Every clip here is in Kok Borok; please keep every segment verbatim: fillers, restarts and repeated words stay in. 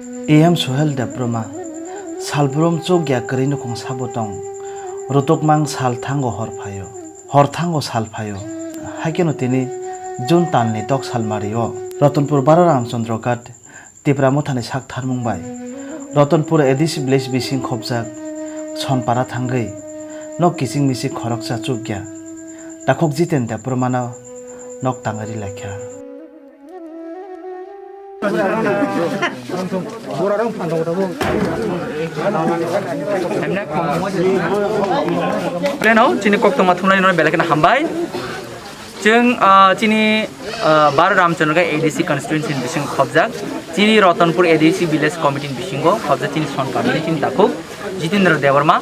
A M Suhel Debbarma, salbrum chukya kwrwi nukhung sabo tong, rutukmang sal thango hor phaio, hor thango sal phaio, haikeno tini June talni tok salmario Ratanpur Bara Ramchandra Ghat Tipra Mothani sak tharmung bai Ratanpur A D C village bising khopjak Sonpara thangwi nok kiching miching khoroksa chukya takhuk Jiten Debbarmano nok tangwi ri laikha. Pleno chini koktwma thumnaino belai kheno hambai. Chwng, ah, chini, ah, Bara Ramchandra A D C constituency ni bising khopjak, chini Ratanpur A D C village committee ni bisingo khopjak chini Sonpara ni chini takhuk Jitendra Debbarma.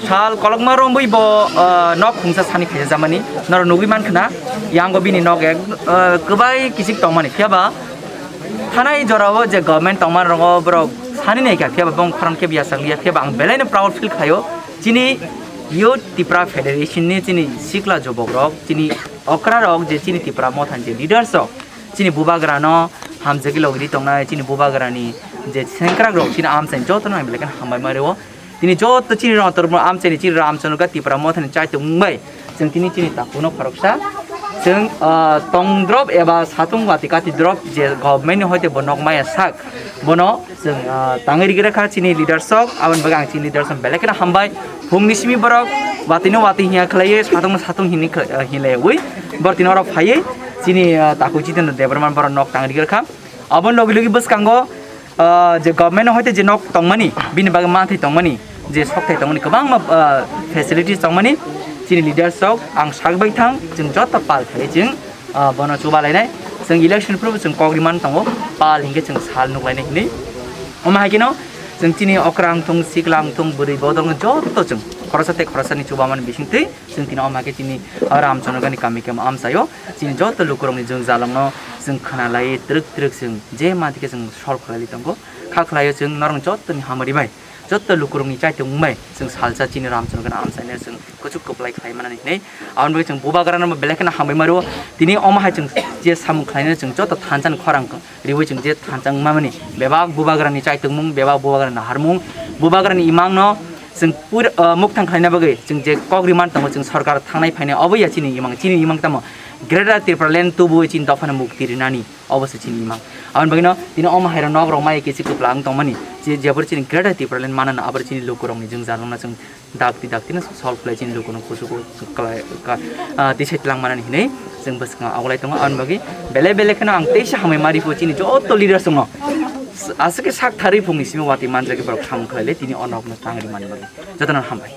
Sal kolokma romwi bo, ah, nok khungsa sani khaijak jamani. Norok nugwi mankha na, yango bini nok ek, ah, kwbai kichik tongmani. Phiya ba thanai jorao je government tongmani rogo borok sani naikha, phiya ba bong khorang khe biya sakliya, phiya ba ang belai no proud feel khlaio. Chini Youth Tipra Federation ni chini sikla jobok rok, chini okra rok je chini Tipra Motha ni je leaders rok, chini bubagra no hamjagwi logwi tongnai, chini bubagra ni je sengkrak rok, chini amchai joto no ang belai kheno hambai ma rwo. Tini joto chini rang tormo amchai ni chini Ramchandra Ghat Tipra Motha ni chaitung bai chwng tini chini takhuk no khoroksa chwng, ah, tong drop eba satung wati kati drop je government ni hoite bo nok maya sak bono chwng, ah, tangwi rikha chini leaders rok, aboni bagwi ang chini leaders rok belai kheno hambai. Phung ni simi borok watwi no watwi hiya khlaiwi, satung no satung hinwi khlai-, ah, hinlaiwi borok tini oro phaiwi chini, ah, takhuk Jitendra Debbarma borok nok tangwi rikha. Aboni logi logi bwskango, ah, je government no hoite je nok tongmani, bini bagwi manthai tongmani, je sokthai tongmani, kwbangma, ah, facilities tongmani, chini leaders rok ang sak bai thang, chwng joto pal khlai chwng, ah, bono chuba lainai. Chwng election phuru chwng kok rimani tongo, pal hinkhe chwng sal nuk lainai hinwi. Omo hai kheno chwng chini okra wngthung, sikla wngthung, bwrwi bodol wngthung joto chwng khoroksa tei khoroksa ni chuba mani bisingtwi. Chwng tini omo hai khe chini, ah, Ramchandra Ghat ni kami khe amchaio chini joto lukurokni jwngjalrokno chwng khna lai twrwk twrwk chwng je ma thikhe chwng sol khlai tongo. Kha khlaio chwng norok joto ni hamari bai, joto lukurokni chaitung bai chwng salsa chini Ramchandra Ghat amchaino chwng kuchuk kwplai khlai manani hinwi. Aboni bagwi chwng bubagrano belai kheno hambai ma rwo. Tini omo hai chwng je samung khlainai chwng joto thansa ni khorang riwi chwng je thansa wngmani bebak bubagrani chaitungmung, bebak bubagrani naharmung, bubagrani imangno chwng pur-, ah, mukthang khlaina bagwi chwng je kok rimani tongo, chwng sorkar thangnai phainai obo ya chini imang, chini imang tamo Greater Tipraland tubuwi chini dophano mukti rinani obo se chini imang. Aboni bagwino tini omo hairok nok rok mai kisi kwpla wng tongmani, je, jebor chini Greater Tipraland manana abor chini lukurokni jwngjalrokno chwng dakti dakti no solve khlai chini lukurok kuchugo khlai ka, ah, tisai tlang manani hinwi chwng bwskango augulai tongo. Aboni bagwi belai belai kheno ang teisa hambai ma riphu chini joto leaders rokno aswk khe sak thari phungni simi watwi manjak borok samung khlai le tini o nokno tang rimani bagwi jotono hambai.